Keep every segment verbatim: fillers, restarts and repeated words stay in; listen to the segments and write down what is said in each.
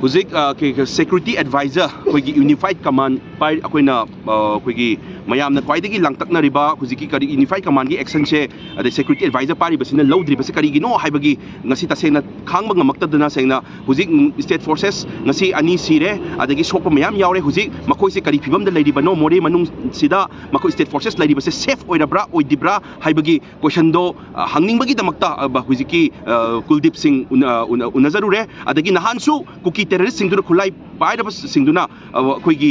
ꯍꯧꯖꯤꯛ security adviser ꯑꯩꯈꯣꯏꯒꯤ ꯌꯨꯅꯤꯐꯥꯏꯠ common ꯄꯥꯏ ꯑꯩꯈꯣꯏꯅ ꯑꯩꯈꯣꯏꯒꯤ ꯃꯌꯥꯝꯅ ꯈ꯭ꯋꯥꯏꯗꯒꯤ ꯂꯥꯡꯇꯛꯅꯔꯤꯕ ꯍꯧꯖꯤꯛꯀꯤ ꯀꯔꯤ ꯌꯨꯅꯤꯐꯥꯏꯠ ꯀꯃꯥꯟꯒꯤ ꯑꯦꯛꯁꯟꯁꯦ, ꯑꯗꯩ ꯁꯦꯀ꯭ꯌꯨꯔꯤꯇꯤ ꯑꯦꯗꯚꯥꯏꯖꯔ ꯄꯥꯏꯔꯤꯕꯁꯤꯅ ꯂꯧꯗ꯭ꯔꯤꯕꯁꯤ ꯀꯔꯤꯒꯤꯅꯣ ꯍꯥꯏꯕꯒꯤ ꯉꯁꯤ ꯇꯁꯦꯡꯅ ꯈꯥꯡꯕ ꯉꯝꯃꯛꯇꯗꯅ ꯁꯦꯡꯅ ꯍꯧꯖꯤꯛ ꯁ꯭ꯇꯦꯠ ꯐꯣꯔꯁꯦꯁ ꯉꯁꯤ ꯑꯅꯤ ꯁꯤꯔꯦ, ꯑꯗꯒꯤ ꯁꯣꯛꯄ ꯃꯌꯥꯝ ꯌꯥꯎꯔꯦ꯫ ꯍꯧꯖꯤꯛ ꯃꯈꯣꯏꯁꯦ ꯀꯔꯤ ꯐꯤꯕꯝꯗ ꯂꯩꯔꯤꯕꯅꯣ ꯃꯣꯔꯦ ꯃꯅꯨꯡꯁꯤꯗ ꯃꯈꯣꯏ ꯁ꯭ꯇꯦꯠ ꯐꯣꯔꯁꯦꯁ ꯂꯩꯔꯤꯕꯁꯦ ꯁꯦꯐ ꯑꯣꯏꯔꯕ꯭ꯔꯥ ꯑꯣꯏꯗ꯭ꯔꯤꯕ꯭ꯔꯥ ꯍꯥꯏꯕꯒꯤ ꯀꯣꯏꯁꯟꯗꯣ ꯍꯪꯅꯤꯡꯕꯒꯤ ꯗꯃꯛꯇ ꯍꯧꯖꯤꯛꯀꯤ ꯀꯨꯜꯗꯤꯞ ꯁꯤꯡ ꯎꯅꯖꯔꯨꯔꯦ꯫ ꯑꯗꯒꯤ ꯅꯍꯥꯟꯁꯨ ꯀꯨꯀꯤ ꯇꯦꯔꯣꯔꯤꯁꯁꯤꯡꯗꯨꯅ ꯈꯨꯠꯂꯥꯏ ꯄꯥꯏꯔꯕꯁꯤꯡꯗꯨꯅ ꯑꯩꯈꯣꯏꯒꯤ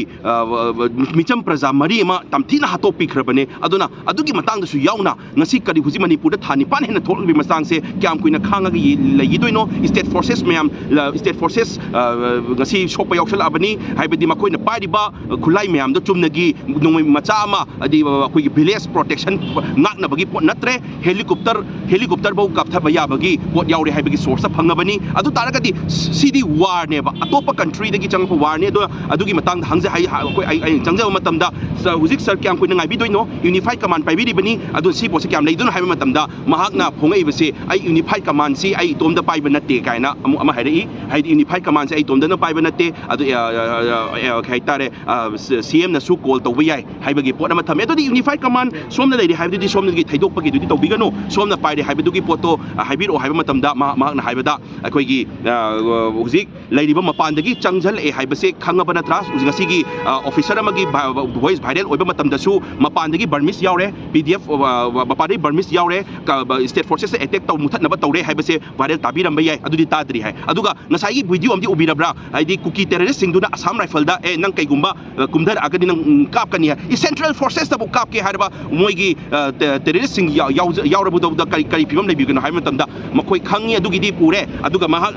ꯃꯤꯆꯝ ꯄ꯭ꯔꯖꯥ ꯃꯔꯤ ꯑꯃ ꯇꯝꯊꯤꯅ ꯍꯥꯠꯇꯣꯛꯄꯤꯈ꯭ꯔꯕꯅꯦ꯫ ꯑꯗꯨꯅ ꯑꯗꯨꯒꯤ ꯃꯇꯥꯡꯗꯁꯨ ꯌꯥꯎꯅ ꯉꯁꯤ ꯀꯔꯤ ꯍꯧꯖꯤꯛ ꯃꯅꯤꯄꯨꯔꯗ ꯊꯥ ꯅꯤꯄꯥꯟ ꯍꯦꯟꯅ ꯊꯣꯛꯂꯛꯂꯤꯕ ꯃꯇꯥꯡꯁꯦ ꯀꯌꯥꯝ ꯀꯨꯏꯅ ꯈꯥꯡꯉꯒ ꯂꯩꯈꯤꯗꯣꯏꯅꯣ? ꯁ꯭ꯇꯦꯠ ꯐꯣꯔꯁꯦꯁ ꯃꯌꯥꯝ, ꯁ꯭ꯇꯦꯠ ꯐꯣꯔꯁꯦꯁ ꯉꯁꯤ ꯁꯣꯛꯄ ꯌꯥꯎꯁꯜꯂꯛꯑꯕꯅꯤ꯫ ꯍꯥꯏꯕꯗꯤ ꯃꯈꯣꯏꯅ ꯄꯥꯏꯔꯤꯕ ꯈꯨꯠꯂꯥꯏ ꯃꯌꯥꯝꯗꯣ ꯆꯨꯝꯅꯒꯤ ꯅꯣꯡꯃꯩ ꯃꯆꯥ ꯑꯃ, ꯍꯥꯏꯗꯤ ꯑꯩꯈꯣꯏꯒꯤ ꯚꯤꯂꯦꯖ ꯄ꯭ꯔꯣꯇꯦꯛꯁꯟ ꯉꯥꯛꯅꯕꯒꯤ ꯄꯣꯠ ꯅꯠꯇ꯭ꯔꯦ꯫ ꯍꯦꯂꯤꯀꯣꯞꯇꯔ ꯍꯦꯂꯤꯀꯣꯞꯇꯔꯐꯧ ꯀꯥꯞꯊꯕ ꯌꯥꯕꯒꯤ ꯄꯣꯠ ꯌꯥꯎꯔꯦ ꯍꯥꯏꯕꯒꯤ ꯁꯣꯔꯁꯇ ꯐꯪꯉꯕꯅꯤ꯫ ꯑꯗꯨ ꯇꯥꯔꯒꯗꯤ ꯁꯤꯗꯤ ꯋꯥꯔꯅꯦꯕ, ꯑꯇꯣꯞꯄ ꯀꯟꯇ꯭ꯔꯤꯗꯒꯤ ꯆꯪꯉꯛꯄ ꯋꯥꯔꯅꯤ꯫ ꯑꯗꯣ ꯑꯗꯨꯒꯤ ꯃꯇꯥꯡꯗ ꯍꯪꯖ ꯑꯩ ꯑꯩꯈꯣꯏ ꯑꯩ ꯑꯩꯅ ꯆꯪꯖꯕ ꯃꯇꯝꯗ ꯍꯧꯖꯤꯛ ꯁꯥꯔ ꯀꯌꯥꯝ ꯀꯨꯏꯅ ꯉꯥꯏꯕꯤꯗꯣꯏꯅꯣ? ꯌꯨꯅꯤꯐꯥꯏꯠ ꯀꯃꯥꯟ ꯄꯥꯏꯕꯤꯔꯤꯕꯅꯤ, ꯑꯗꯨ ꯁꯤ ꯄꯣꯠꯁꯦ ꯀꯌꯥꯝ ꯂꯩꯗꯣꯏꯅꯣ ꯍꯥꯏꯕ ꯃꯇꯝꯗ ꯃꯍꯥꯛꯅ ꯐꯣꯡꯉꯛꯏꯕꯁꯤ, "ꯑꯩ ꯌꯨꯅꯤꯐꯥꯏꯠ ꯀꯃꯥꯟꯁꯤ ꯑꯩ ꯏꯇꯣꯝꯗ ꯄꯥꯏꯕ ꯅꯠꯇꯦ" ꯀꯥꯏꯅ ꯑꯃꯨꯛ ꯑꯃ ꯍꯥꯏꯔꯛꯏ꯫ ꯍꯥꯏꯗꯤ ꯌꯨꯅꯤꯐꯥꯏꯠ ꯀꯃꯥꯟꯁꯦ ꯑꯩ ꯏꯇꯣꯝꯗꯅ ꯄꯥꯏꯕ ꯅꯠꯇꯦ, ꯑꯗꯨ ꯀꯩ ꯍꯥꯏꯇꯥꯔꯦ, ꯁꯤ ꯑꯦꯝꯅꯁꯨ ꯀꯣꯜ ꯇꯧꯕ ꯌꯥꯏ ꯍꯥꯏꯕꯒꯤ ꯄꯣꯠ ꯑꯃ ꯊꯝꯃꯦ꯫ ꯑꯗꯨꯗꯤ ꯌꯨꯅꯤꯐꯥꯏꯠ ꯀꯃꯥꯟ ꯁꯣꯝꯅ ꯂꯩꯔꯤ ꯍꯥꯏꯕꯗꯨꯗꯤ ꯁꯣꯝꯗꯒꯤ ꯊꯩꯗꯣꯛꯄꯒꯤꯗꯨꯗꯤ ꯇꯧꯕꯤꯒꯅꯨ, ꯁꯣꯝꯅ ꯄꯥꯏꯔꯦ ꯍꯥꯏꯕꯗꯨꯒꯤ ꯄꯣꯠꯇꯣ ꯍꯥꯏꯕꯤꯔꯛꯑꯣ ꯍꯥꯏꯕ ꯃꯇꯝꯗ ꯃꯍꯥꯛꯅ ꯍꯥꯏꯕꯗ ꯑꯩꯈꯣꯏꯒꯤ ꯍꯧꯖꯤꯛ ꯂꯩꯔꯤꯕ ꯃꯄꯥꯟꯗꯒꯤ ꯆꯪꯁꯤꯜꯂꯛꯑꯦ ꯍꯥꯏꯕꯁꯦ ꯈꯪꯉꯕ ꯅꯠꯇ꯭ꯔꯥ? ꯉꯁꯤꯒꯤ ꯑꯣꯐꯤꯁꯔ ꯑꯃꯒꯤ ꯚꯣꯏꯁ ꯚꯥꯏꯔꯦꯜ ꯑꯣꯏꯕ ꯃꯇꯝꯗꯁꯨ ꯃꯄꯥꯟꯗꯒꯤ ꯕꯔꯃꯤꯁ ꯌꯥꯎꯔꯦ, ꯄꯤ ꯗꯤ ꯑꯦꯐ ꯃꯄꯥꯟꯗꯒꯤ ꯕꯔꯃꯤꯁ ꯌꯥꯎꯔꯦ, ꯁ꯭ꯇꯦꯠ ꯐꯣꯔꯁꯦꯁꯇ ꯑꯦꯇꯦꯛ ꯇꯧ ꯃꯨꯊꯠꯅꯕ ꯇꯧꯔꯦ ꯍꯥꯏꯕꯁꯦ ꯚꯥꯏꯔꯦꯜ ꯇꯥꯕꯤꯔꯝꯕ ꯌꯥꯏ꯫ ꯑꯗꯨꯗꯤ ꯇꯥꯗ꯭ꯔꯤ ꯍꯥꯏ꯫ ꯑꯗꯨꯒ ꯉꯁꯥꯏꯒꯤ ꯚꯤꯗꯤꯑꯣ ꯑꯃꯗꯤ ꯎꯕꯤꯔꯕ꯭ꯔꯥ? ꯍꯥꯏꯗꯤ ꯀꯨꯀꯤ ꯇꯦꯔꯣꯔꯤꯁꯁꯤꯡꯗꯨꯅ ꯑꯁꯥꯝ ꯔꯥꯏꯐꯜꯗ, "ꯑꯦ, ꯅꯪ ꯀꯩꯒꯨꯝꯕ ꯀꯨꯝꯊꯔꯛꯑꯒꯗꯤ ꯅꯪ ꯀꯥꯞꯀꯅꯤ" ꯍꯥꯏ꯫ ꯁꯦꯟꯇ꯭ꯔꯦꯜ ꯐꯣꯔꯁꯦꯁꯇꯕꯨ ꯀꯥꯞꯀꯦ ꯍꯥꯏꯔꯕ ꯃꯣꯏꯒꯤ ꯇꯦꯔꯣꯔꯤꯁꯇꯁꯤꯡ ꯌꯥꯎꯔꯕꯗꯧꯗ ꯀꯔꯤ ꯀꯔꯤ ꯐꯤꯕꯝ ꯂꯩꯕꯤꯒꯅꯣ ꯍꯥꯏꯕ ꯃꯇꯝꯗ ꯃꯈꯣꯏ ꯈꯪꯉꯤ, ꯑꯗꯨꯒꯤꯗꯤ ꯄꯨꯔꯦ꯫ ꯑꯗꯨꯒ ꯃꯍꯥꯛ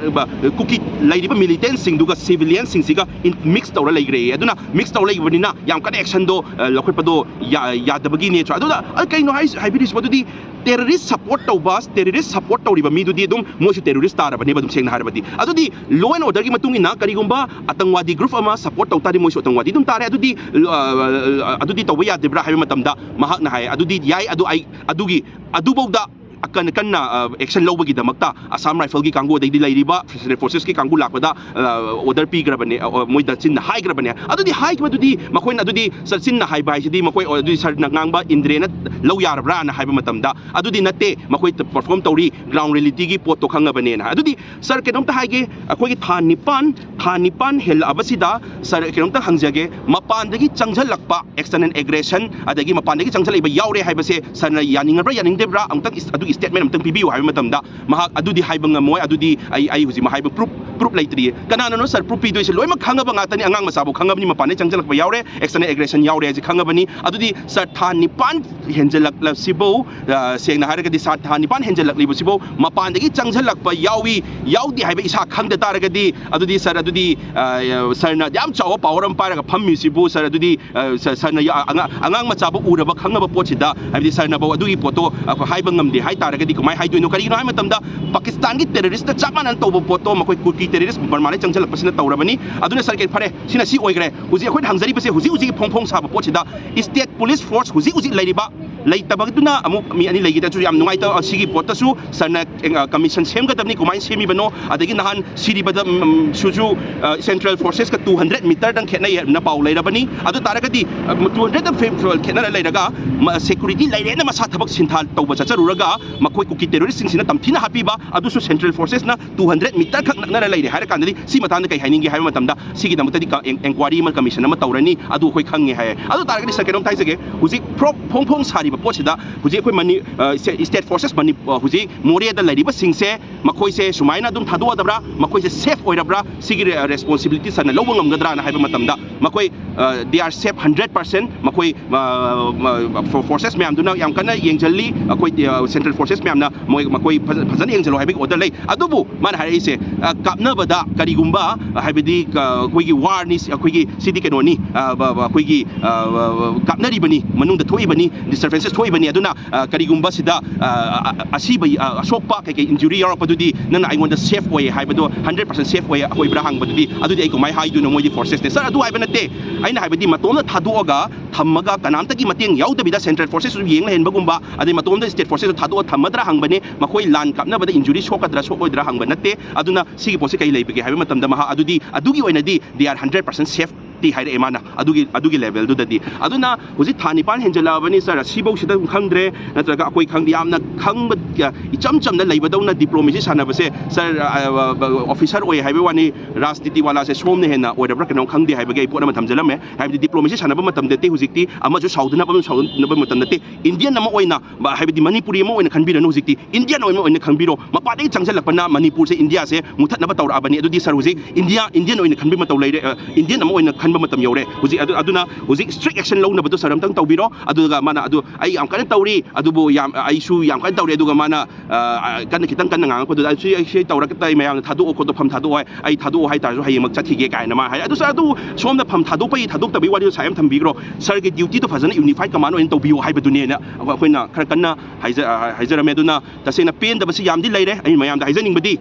ꯀꯨꯀꯤ ꯂꯩꯔꯤꯕ ꯃꯤꯂꯤꯇꯦꯟꯁꯤꯡꯗꯨꯒ ꯁꯤꯚꯤꯂꯤꯌꯟꯁꯤꯡꯁꯤꯒ ꯃꯤꯛꯁ ꯇꯧꯔ ꯂꯩꯈ꯭ꯔꯦ꯫ ꯑꯗꯨꯅ ꯃꯤꯛꯁ ꯇꯧꯔ ꯂꯩꯕꯅꯤꯅ ꯌꯥꯝ ꯀꯟꯅ ꯑꯦꯛꯁꯟꯗꯣ ꯂꯧꯈꯠꯄꯗꯣ ꯌꯥꯗꯕꯒꯤꯅꯦ꯫ ꯑꯗꯨꯗ ꯀꯩꯅꯣ ꯍꯥꯏ ꯍꯥꯏꯕꯤꯔꯤꯁꯤꯕ? ꯑꯗꯨꯗꯤ ꯇꯦꯔꯣꯔꯤꯁ ꯁꯄꯣꯔꯠ ꯇꯧꯕ, ꯇꯦꯔꯣꯔꯤꯁ ꯁꯄꯣꯔꯠ ꯇꯧꯔꯤꯕ ꯃꯤꯗꯨꯗꯤ ꯑꯗꯨꯝ ꯃꯣꯏꯁꯨ ꯇꯦꯔꯣꯔꯤꯁ ꯇꯥꯔꯕꯅꯦꯕ, ꯑꯗꯨꯝ ꯁꯦꯡꯅ ꯍꯥꯏꯔꯕꯗꯤ꯫ ꯑꯗꯨꯗꯤ ꯂꯣ ꯑꯦꯟ ꯑꯣꯔꯗꯔꯒꯤ ꯃꯇꯨꯡ ꯏꯟꯅ ꯀꯔꯤꯒꯨꯝꯕ ꯑꯇꯪꯋꯥꯗꯤ ꯒ꯭ꯔꯨꯞ ꯑꯃ ꯁꯄꯣꯔꯠ ꯇꯧ ꯇꯥꯔꯗꯤ ꯃꯣꯏꯁꯨ ꯑꯇꯪꯋꯥꯗꯤ ꯑꯗꯨꯝ ꯇꯥꯔꯦ꯫ ꯑꯗꯨꯗꯤ ꯑꯗꯨꯗꯤ ꯇꯧꯕ ꯌꯥꯗ꯭ꯔꯤꯕ꯭ꯔꯥ ꯍꯥꯏꯕ ꯃꯇꯝꯗ ꯃꯍꯥꯛꯅ ꯍꯥꯏ, "ꯑꯗꯨꯗꯤ ꯌꯥꯏ, ꯑꯗꯨ ꯑꯩ ꯑꯗꯨꯒꯤ ꯑꯗꯨꯐꯧꯗ ꯑꯀꯟ ꯀꯟꯅ ꯑꯦꯛꯁꯟ ꯂꯧꯕꯒꯤꯗꯃꯛꯇ ꯑꯁꯥꯝ ꯔꯥꯏꯐꯜꯒꯤ ꯀꯥꯡꯕꯨ, ꯑꯗꯩꯗꯤ ꯂꯩꯔꯤꯕ ꯁꯦꯟꯇ꯭ꯔꯦꯜ ꯐꯣꯔꯁꯦꯁꯀꯤ ꯀꯥꯡꯕꯨ ꯂꯥꯛꯄꯗ ꯑꯣꯔꯗꯔ ꯄꯤꯈ꯭ꯔꯕꯅꯦ, ꯑ, ꯃꯣꯏꯗ ꯆꯤꯟꯅ ꯍꯥꯏꯈ꯭ꯔꯕꯅꯦ꯫ ꯑꯗꯨꯗꯤ ꯍꯥꯏꯈꯤꯕꯗꯨꯗꯤ ꯃꯈꯣꯏꯅ ꯑꯗꯨꯗꯤ ꯆ-, ꯆꯤꯟꯅ ꯍꯥꯏꯕ ꯍꯥꯏꯁꯤꯗꯤ ꯃꯈꯣꯏ ꯑꯗꯨꯗꯤ ꯁꯥꯔꯅ ꯉꯥꯡꯕ ꯏꯟꯗ꯭ꯔꯦꯅ ꯂꯧ ꯌꯥꯔꯕ꯭ꯔꯥꯅ ꯍꯥꯏꯕ ꯃꯇꯝꯗ ꯑꯗꯨꯗꯤ ꯅꯠꯇꯦ, ꯃꯈꯣꯏ ꯄꯔꯐꯣꯔꯝ ꯇꯧꯔꯤ, ꯒ꯭ꯔꯥꯎꯟ ꯔꯤꯌꯦꯂꯤꯇꯤꯒꯤ ꯄꯣꯠꯇꯣ ꯈꯪꯉꯕꯅꯦꯅ꯫ ꯑꯗꯨꯗꯤ ꯁꯥꯔ, ꯀꯩꯅꯣꯝꯇ ꯍꯥꯏꯒꯦ, ꯑꯩꯈꯣꯏꯒꯤ ꯊꯥ ꯅꯤꯄꯥꯟ, ꯊꯥ ꯅꯤꯄꯥꯟ ꯍꯦꯜꯂꯛꯑꯕꯁꯤꯗ ꯁꯥꯔ, ꯀꯩꯅꯣꯝꯇ ꯍꯪꯖꯒꯦ, ꯃꯄꯥꯟꯗꯒꯤ ꯆꯪꯁꯤꯜꯂꯛꯄ external aggression, ꯑꯗꯒꯤ ꯃꯄꯥꯟꯗꯒꯤ ꯆꯪꯁꯤꯜꯂꯛꯏꯕ ꯌꯥꯎꯔꯦ ꯍꯥꯏꯕꯁꯦ ꯁꯥꯔꯅ ꯌꯥꯅꯤꯡꯉꯕ꯭ꯔꯥ ꯌꯥꯅꯤꯡꯗꯕ꯭ꯔꯥ? ꯑꯃꯨꯛꯇꯪ ꯏꯁ-, ꯑꯗꯨꯒꯤ ꯁ꯭ꯇꯦꯠꯃꯦꯟ ꯑꯃꯨꯛꯇꯪ ꯄꯤꯕꯤꯌꯨ ꯍꯥꯏꯕ ꯃꯇꯝꯗ ꯃꯍꯥꯛ ꯑꯗꯨꯗꯤ ꯍꯥꯏꯕ ꯉꯝꯃꯣꯏ, ꯑꯗꯨꯗꯤ ꯑꯩ, ꯑꯩ ꯍꯧꯖꯤꯛ ꯍꯥꯏꯕ ꯄ꯭ꯔꯨꯞ, ꯄ꯭ꯔꯨꯞ ꯂꯩꯇ꯭ꯔꯤꯌꯦ꯫ ꯀꯅꯥꯅꯅꯣ ꯁꯥꯔ ꯄ꯭ꯔꯨꯞ ꯄꯤꯗꯣꯏꯁꯦ? ꯂꯣꯏꯅꯃꯛ ꯈꯪꯉꯕ ꯉꯥꯛꯇꯅꯤ, ꯑꯉꯥꯡ ꯃꯆꯥꯕꯨ ꯈꯪꯉꯕꯅꯤ, ꯃꯄꯥꯟꯗꯒꯤ ꯆꯪꯁꯤꯜꯂꯛꯄ ꯌꯥꯎꯔꯦ, external aggression ꯌꯥꯎꯔꯦ ꯍꯥꯏꯁꯦ ꯈꯪꯉꯕꯅꯤ꯫ ꯑꯗꯨꯗꯤ ꯁꯥꯔ, ꯊꯥ ꯅꯤꯄꯥꯟ ꯍꯦꯟꯖꯜꯂꯛꯂꯁꯤꯕꯨ, ꯑ, ꯁꯦꯡꯅ ꯍꯥꯏꯔꯒꯗꯤ ꯁꯥꯔ, ꯊꯥ ꯅꯤꯄꯥꯟ ꯍꯦꯟꯖꯜꯂꯛꯂꯤꯕꯁꯤꯕꯨ ꯃꯄꯥꯟꯗꯒꯤ ꯆꯪꯁꯤꯜꯂꯛꯄ ꯌꯥꯎꯏ ꯌꯥꯎꯗꯦ ꯍꯥꯏꯕ ꯏꯁꯥ ꯈꯪꯗ ꯇꯥꯔꯒꯗꯤ, ꯑꯗꯨꯗꯤ ꯁꯥꯔ, ꯑꯗꯨꯗꯤ, ꯑ, ꯁꯥꯔꯅ ꯌꯥꯝ ꯆꯥꯎꯕ ꯄꯥꯋꯔ ꯑꯃ ꯄꯥꯏꯔꯒ ꯐꯝꯃꯤꯁꯤꯕꯨ ꯁꯥꯔ, ꯑꯗꯨꯗꯤ, ꯑ, ꯁꯥ-, ꯁꯥꯔꯅ ꯌꯥ-, ꯑꯉꯥꯡ, ꯑꯉꯥꯡ ꯃꯆꯥꯕꯨ ꯎꯔꯕ ꯈꯪꯉꯕ ꯄꯣꯠꯁꯤꯗ, ꯍꯥꯏꯕꯗꯤ ꯁꯥꯔꯅꯐꯧ ꯑꯗꯨꯒꯤ ꯄꯣꯠꯇꯣ ꯑꯩꯈꯣꯏ ꯍꯥꯏꯕ ꯉꯝꯗꯦ ꯍꯥꯏ ꯇꯥꯔꯒꯗꯤ ꯀꯃꯥꯏꯅ ꯍꯥꯏꯗꯣꯏꯅꯣ? ꯀꯔꯤꯒꯤꯅꯣ ꯍꯥꯏꯕ ꯃꯇꯝꯗ ꯄꯥꯀꯤꯁꯇꯥꯟꯒꯤ ꯇꯦꯔꯣꯔꯤꯁꯇ ꯆꯞ ꯃꯥꯟꯅꯅ ꯇꯧꯕ ꯄꯣꯠꯇꯣ ꯃꯈꯣꯏ ꯀꯨꯀꯤ ꯇꯦꯔꯣꯔꯤꯁ ꯕꯔꯃꯥꯗꯒꯤ ꯆꯪꯁꯤꯜꯂꯛꯄꯁꯤꯅ ꯇꯧꯔꯕꯅꯤ꯫ ꯑꯗꯨꯅ ꯁꯥꯔ, ꯀꯩ ꯐꯔꯦ, ꯁꯤꯅ ꯁꯤ ꯑꯣꯏꯈ꯭ꯔꯦ꯫ ꯍꯧꯖꯤꯛ ꯑꯩꯈꯣꯏꯅ ꯍꯪꯖꯔꯤꯕꯁꯦ ꯍꯧꯖꯤꯛ ꯍꯧꯖꯤꯛ ꯐꯣꯡ ꯐꯣꯡ ꯁꯥꯕ ꯄꯣꯠꯁꯤꯗ state police force ꯍꯧꯖꯤꯛ ꯍꯧꯖꯤꯛ ꯂꯩꯔꯤꯕ, ꯂꯩꯇꯕꯗꯨꯅ ꯑꯃꯨꯛ ꯃꯤ ꯑꯅꯤ ꯂꯩꯈꯤꯗ꯭ꯔꯁꯨ ꯌꯥꯝ ꯅꯨꯡꯉꯥꯏꯇꯕ꯫ ꯑꯁꯤꯒꯤ ꯄꯣꯠꯇꯁꯨ ꯁꯥꯔꯅ, ꯑ, ꯀꯃꯤꯁꯟ ꯁꯦꯝꯒꯗꯕꯅꯤ, ꯀꯃꯥꯏꯅ ꯁꯦꯝꯃꯤꯕꯅꯣ, ꯑꯗꯒꯤ ꯅꯍꯥꯟ ꯁꯤꯔꯤꯕꯗ, ꯎꯝ, ꯁꯨꯁꯨ, ꯑ, ꯁꯦꯟꯇ꯭ꯔꯦꯜ ꯐꯣꯔꯁꯦꯁꯀ two hundred meterꯗꯪ ꯈꯦꯠꯅꯩ ꯍꯥꯏꯅ ꯄꯥꯎ ꯂꯩꯔꯕꯅꯤ꯫ ꯑꯗꯨ ꯇꯥꯔꯒꯗꯤ, ꯑ, two hundred ꯈꯦꯠꯅꯔ ꯂꯩꯔꯒ, ꯃ-, ꯁꯦꯀ꯭ꯌꯨꯔꯤꯇꯤ ꯂꯩꯔꯦꯅ ꯃꯁꯥ ꯊꯕꯛ ꯁꯤꯟꯊꯥ ꯇꯧꯕ ꯆꯠꯆꯔꯨꯔꯒ ꯃꯈꯣꯏ ꯀꯨꯀꯤ ꯇꯦꯔꯣꯔꯤꯁꯁꯤꯡꯁꯤꯅ ꯇꯝꯊꯤꯅ ꯍꯥꯠꯄꯤꯕ, ꯑꯗꯨꯁꯨ ꯁꯦꯟꯇ꯭ꯔꯦꯜ ꯐꯣꯔꯁꯦꯁꯅ two hundred meter ꯈꯛ ꯅꯛꯅꯔ ꯂꯩꯔꯦ ꯍꯥꯏꯔ ꯀꯥꯟꯗꯗꯤ ꯁꯤ ꯃꯇꯥꯡꯗ ꯀꯩ ꯍꯥꯏꯅꯤꯡꯒꯦ ꯍꯥꯏꯕ ꯃꯇꯝꯗ ꯁꯤꯒꯤꯗꯃꯛꯇꯗꯤ ꯀ-, ꯑꯦꯟ-, ꯏꯟꯀ꯭ꯋꯥꯔꯤ ꯑꯃ ꯀꯃꯤꯁꯟ ꯑꯃ ꯇꯧꯔꯅꯤ, ꯑꯗꯨ ꯑꯩꯈꯣꯏ ꯈꯪꯉꯦ ꯍꯥꯏꯌꯦ꯫ ꯑꯗꯨ ꯇꯥꯔꯒꯗꯤ ꯁꯥꯔ, ꯀꯩꯅꯣꯝꯇ ꯍꯥꯏꯖꯒꯦ, ꯍꯧꯖꯤꯛ ꯐ꯭ꯔꯣ-, ꯐꯣꯡ ꯐꯣꯡ ꯁꯥꯔꯤꯕ ꯄꯣꯠꯁꯤꯗ ꯍꯧꯖꯤꯛ ꯑꯩꯈꯣꯏ ꯃꯅꯤ-, ꯑ, ꯁꯦ-, state forces ꯃꯅꯤ-, ꯑ, ꯍꯧꯖꯤꯛ ꯃꯣꯔꯦꯗ ꯂꯩꯔꯤꯕꯁꯤꯡꯁꯦ ꯃꯈꯣꯏꯁꯦ ꯁꯨꯃꯥꯏꯅ ꯑꯗꯨꯝ ꯊꯥꯗꯣꯛꯑꯗꯕ꯭ꯔꯥ, ꯃꯈꯣꯏꯁꯦ ꯁꯦꯐ ꯑꯣꯏꯔꯕ꯭ꯔꯥ, ꯁꯤꯒꯤ ꯔꯦ-, ꯔꯦꯁꯄꯣꯟꯁꯤꯕꯤꯂꯤꯇꯤ ꯁꯥꯔꯅ ꯂꯧꯕ ꯉꯝꯒꯗ꯭ꯔꯥꯅ ꯍꯥꯏꯕ ꯃꯇꯝꯗ ꯃꯈꯣꯏ, ꯑ, they are safe hundred percent꯫ ꯃꯈꯣꯏ, ꯑ, ꯃ-, ꯐꯣ-, ꯐꯣꯔꯁꯦꯁ ꯃꯌꯥꯝꯗꯨꯅ ꯌꯥꯝ ꯀꯟꯅ ꯌꯦꯡꯁꯤꯜꯂꯤ, ꯑꯩꯈꯣꯏ, ꯑ, ꯁꯦꯟꯇ꯭ꯔꯦꯜ ꯐꯣꯔꯁꯦꯁ ꯃꯌꯥꯝꯅ ꯃꯣꯏ, ꯃꯈꯣꯏ ꯐꯖ-, ꯐꯖꯅ ꯌꯦꯡꯁꯤꯜꯂꯣ ꯍꯥꯏꯕꯒꯤ ꯑꯣꯔꯗꯔ ꯂꯩ꯫ ꯑꯗꯨꯕꯨ ꯃꯥꯅ ꯍꯥꯏꯔꯛꯏꯁꯦ, ꯑ, ꯀꯥꯞꯅꯕꯗ ꯀꯔꯤꯒꯨꯝꯕ, ꯑ, ꯍꯥꯏꯕꯗꯤ, ꯑ, ꯑꯩꯈꯣꯏꯒꯤ ꯋꯥꯔꯅꯤ, ꯑꯩꯈꯣꯏꯒꯤ ꯁꯤꯗꯤ ꯀꯩꯅꯣꯅꯤ, ꯑ, ꯕ-, ꯕ-, ꯑꯩꯈꯣꯏꯒꯤ, ꯑ, ꯕ-, ꯕ-, ꯀꯥꯞꯅꯔꯤꯕꯅꯤ, ꯃꯅꯨꯡꯗ ꯊꯣꯛꯏꯕꯅꯤ, ꯗꯤꯁꯇꯔꯕꯦꯟꯁ ꯊꯣꯛꯏꯕꯅꯤ꯫ ꯑꯗꯨꯅ ꯑ, ꯀꯔꯤꯒꯨꯝꯕ ꯁꯤꯗ ꯑ, ꯑ, ꯑꯁꯤꯕ ꯑ, ꯑꯁꯣꯛꯄ ꯀꯩꯀꯩ ꯏꯟꯖꯨꯔꯤ ꯌꯥꯎꯔꯛꯄꯗꯨꯗꯤ ꯅꯪꯅ ꯑꯩꯉꯣꯟꯗ ꯁꯦꯐ ꯑꯣꯏ ꯍꯥꯏꯕꯗꯣ ꯍꯟꯗ꯭ꯔꯦꯠ ꯄꯥꯔꯁꯦꯟ ꯁꯦꯐ ꯑꯣꯏ ꯑꯣꯏꯕ꯭ꯔꯥ ꯍꯪꯕꯗꯨꯗꯤ ꯑꯗꯨꯗꯤ ꯑꯩ ꯀꯃꯥꯏꯅ ꯍꯥꯏꯗꯣꯏꯅꯣ? ꯃꯣꯏꯗꯤ ꯐꯣꯔꯁꯦꯁꯅꯦ꯫ ꯁꯥꯔ, ꯑꯗꯨ ꯍꯥꯏꯕ ꯅꯠꯇꯦ꯫ ꯑꯩꯅ ꯍꯥꯏꯕꯗꯤ ꯃꯇꯣꯝꯗ ꯊꯥꯗꯣꯛꯑꯒ ꯊꯝꯃꯒ ꯀꯅꯥꯝꯇꯒꯤ ꯃꯇꯦꯡ ꯌꯥꯎꯗꯕꯤꯗ ꯁꯦꯟꯇ꯭ꯔꯦꯜ ꯐꯣꯔꯁꯦꯁꯁꯨ ꯌꯦꯡ ꯂꯩꯍꯟꯕꯒꯨꯝꯕ, ꯑꯗꯩ ꯃꯇꯣꯝꯗ ꯁ꯭ꯇꯦꯠ ꯐꯣꯔꯁꯦꯁꯁꯨ ꯊꯥꯗꯣꯛꯑ ꯊꯝꯃꯗ꯭ꯔꯥ ꯍꯪꯕꯅꯦ꯫ ꯃꯈꯣꯏ ꯂꯥꯟ ꯀꯥꯞꯅꯕꯗ ꯏꯟꯖꯨꯔꯤ ꯁꯣꯛꯀꯗ꯭ꯔꯥ ꯁꯣꯛꯑꯣꯏꯗ꯭ꯔꯥ ꯍꯪꯕ ꯅꯠꯇꯦ꯫ ꯑꯗꯨꯅ ꯁꯤꯒꯤ ꯄꯣꯠꯁꯤ ꯀꯩ ꯂꯩꯕꯒꯦ ꯍꯥꯏꯕ ꯃꯇꯝꯗ ꯃꯍꯥꯛ ꯑꯗꯨꯗꯤ ꯑꯗꯨꯒꯤ ꯑꯣꯏꯅꯗꯤ they are hundred percent safe T ꯍꯥꯏꯔꯛꯑꯦ ꯃꯥꯅ ꯑꯗꯨꯒꯤ ꯑꯗꯨꯒꯤ ꯂꯦꯚꯦꯜꯗꯨꯗꯗꯤ꯫ ꯑꯗꯨꯅ ꯍꯧꯖꯤꯛ ꯊꯥ ꯅꯤꯄꯥꯟ ꯍꯦꯟꯖꯜꯂꯛꯑꯕꯅꯤ ꯁꯥꯔ, ꯑꯁꯤꯐꯧꯁꯤꯗ ꯈꯪꯗ꯭ꯔꯦ, ꯅꯠꯇ꯭ꯔꯒ ꯑꯩꯈꯣꯏ ꯈꯪꯗꯦ, ꯌꯥꯝꯅ ꯈꯪꯕ, ꯏꯆꯝ ꯆꯝꯅ ꯂꯩꯕꯗꯧꯅ ꯗꯤꯄ꯭ꯂꯣꯃꯦꯁꯤ ꯁꯥꯟꯅꯕꯁꯦ ꯁꯥꯔ, ꯑ, ꯑ, ꯑꯣꯐꯤꯁꯥꯔ ꯑꯣꯏ ꯍꯥꯏꯕꯒꯤ ꯋꯥꯅꯤ, ꯔꯥꯖꯅꯤꯇꯤ ꯋꯥꯂꯥꯁꯦ ꯁꯣꯝꯅ ꯍꯦꯟꯅ ꯑꯣꯏꯔꯕ꯭ꯔꯥ ꯀꯩꯅꯣ ꯈꯪꯗꯦ ꯍꯥꯏꯕꯒꯤ ꯑꯩ ꯄꯣꯠ ꯑꯃ ꯊꯝꯖꯜꯂꯝꯃꯦ꯫ ꯍꯥꯏꯕꯗꯤ ꯗꯤꯄ꯭ꯂꯣꯃꯦꯁꯤ ꯁꯥꯟꯅꯕ ꯃꯇꯝꯗꯗꯤ ꯍꯧꯖꯤꯛꯇꯤ ꯑꯃꯁꯨ ꯁꯥꯎꯗꯅꯕ, ꯑꯃꯁꯨ ꯁꯥꯎꯗꯅꯕ ꯃꯇꯝ ꯅꯠꯇꯦ꯫ ꯏꯟꯗꯤꯌꯟ ꯑꯃ ꯑꯣꯏꯅ, ꯕ-, ꯍꯥꯏꯕꯗꯤ ꯃꯅꯤꯄꯨꯔꯤ ꯑꯃ ꯑꯣꯏꯅ ꯈꯟꯕꯤꯔꯅꯨ ꯍꯧꯖꯤꯛꯇꯤ꯫ ꯏꯟꯗꯤꯌꯟ ꯑꯃ ꯑꯣꯏꯅ ꯈꯟꯕꯤꯔꯣ꯫ ꯃꯄꯥꯟꯗꯒꯤ ꯆꯪꯁꯤꯜꯂꯛꯄꯅ ꯃꯅꯤꯄꯨꯔꯁꯦ, ꯏꯟꯗꯤꯌꯥꯁꯦ ꯃꯨꯊꯠꯅꯕ ꯇꯧꯔꯛꯑꯕꯅꯤ꯫ ꯑꯗꯨꯗꯤ ꯁꯥꯔ, ꯍꯧꯖꯤꯛ ꯏꯟꯗꯤꯌꯥ, ꯏꯟꯗꯤꯌꯟ ꯑꯣꯏꯅ ꯈꯟꯕꯒꯤ ꯃꯇꯧ ꯂꯩꯔꯦ, ꯑ, ꯏꯟꯗꯤꯌꯟ ꯑꯃ ꯑꯣꯏꯅ ꯈꯟꯕ ꯃꯇꯝ ꯌꯧꯔꯦ ꯍꯧꯖꯤꯛ꯫ ꯑꯗꯨ, ꯑꯗꯨꯅ ꯍꯧꯖꯤꯛ ꯏꯁꯇ꯭ꯔꯤꯛ ꯑꯦꯛꯁꯟ ꯂꯧꯅꯕꯗꯣ ꯁꯥꯔ ꯑꯝꯇꯪ ꯇꯧꯕꯤꯔꯣ꯫ ꯑꯗꯨꯒ ꯃꯥꯅ ꯑꯗꯨ, "ꯑꯩ ꯌꯥꯝ ꯀꯟꯅ ꯇꯧꯔꯤ, ꯑꯗꯨꯕꯨ ꯌꯥꯝ, ꯑꯩꯁꯨ ꯌꯥꯝ ꯀꯟꯅ ꯇꯧꯔꯤ", ꯑꯗꯨꯒ ꯃꯥꯅ, ꯑ, ꯑ, ꯀꯟꯅ, ꯈꯤꯇꯪ ꯀꯟꯅ ꯉꯥꯡꯉꯛꯄꯗꯨꯗ, "ꯑꯩ ꯁꯤ, ꯑꯩ ꯁꯤ ꯇꯧꯔꯒ ꯑꯩ ꯃꯌꯥꯝꯅ ꯊꯥꯗꯣꯛꯑꯣ ꯈꯣꯠꯇꯣ, ꯐꯝ ꯊꯥꯗꯣꯛꯑꯣ ꯍꯥꯏ, ꯑꯩ ꯊꯥꯗꯣꯛꯑꯣ ꯍꯥꯏꯇꯥꯔꯁꯨ ꯍꯌꯦꯡꯃꯛ ꯆꯠꯈꯤꯒꯦ" ꯀꯥꯏꯅ ꯃꯥ ꯍꯥꯏ꯫ ꯑꯗꯨ ꯁꯥꯔ, ꯑꯗꯨ ꯁꯣꯝꯅ ꯐꯝ ꯊꯥꯗꯣꯛꯄꯒꯤ ꯊꯥꯗꯣꯛꯇꯕꯒꯤ ꯋꯥꯔꯤꯗꯣ ꯁꯥꯏ ꯑꯃ ꯊꯝꯕꯤꯈ꯭ꯔꯣ꯫ ꯁꯥꯔꯒꯤ ꯗ꯭ꯌꯨꯇꯤꯗꯣ ꯐꯖꯅ ꯌꯨꯅꯤꯐꯥꯏꯠ ꯀꯃꯥꯟ ꯑꯣꯏꯅ ꯇꯧꯕꯤꯌꯨ ꯍꯥꯏꯕꯗꯨꯅꯦꯅ ꯑꯩꯈꯣꯏꯅ ꯈꯔ ꯀꯟꯅ ꯍꯥꯏꯖ-, ꯑ, ꯍꯥꯏꯖꯔꯝꯃꯦ꯫ ꯑꯗꯨꯅ ꯇꯁꯦꯡꯅ ꯄꯦꯟꯗꯕꯁꯤ ꯌꯥꯝꯗꯤ ꯂꯩꯔꯦ꯫ ꯑꯩ ꯃꯌꯥꯝꯗ ꯍꯥꯏꯖꯅꯤꯡꯕꯗꯤ,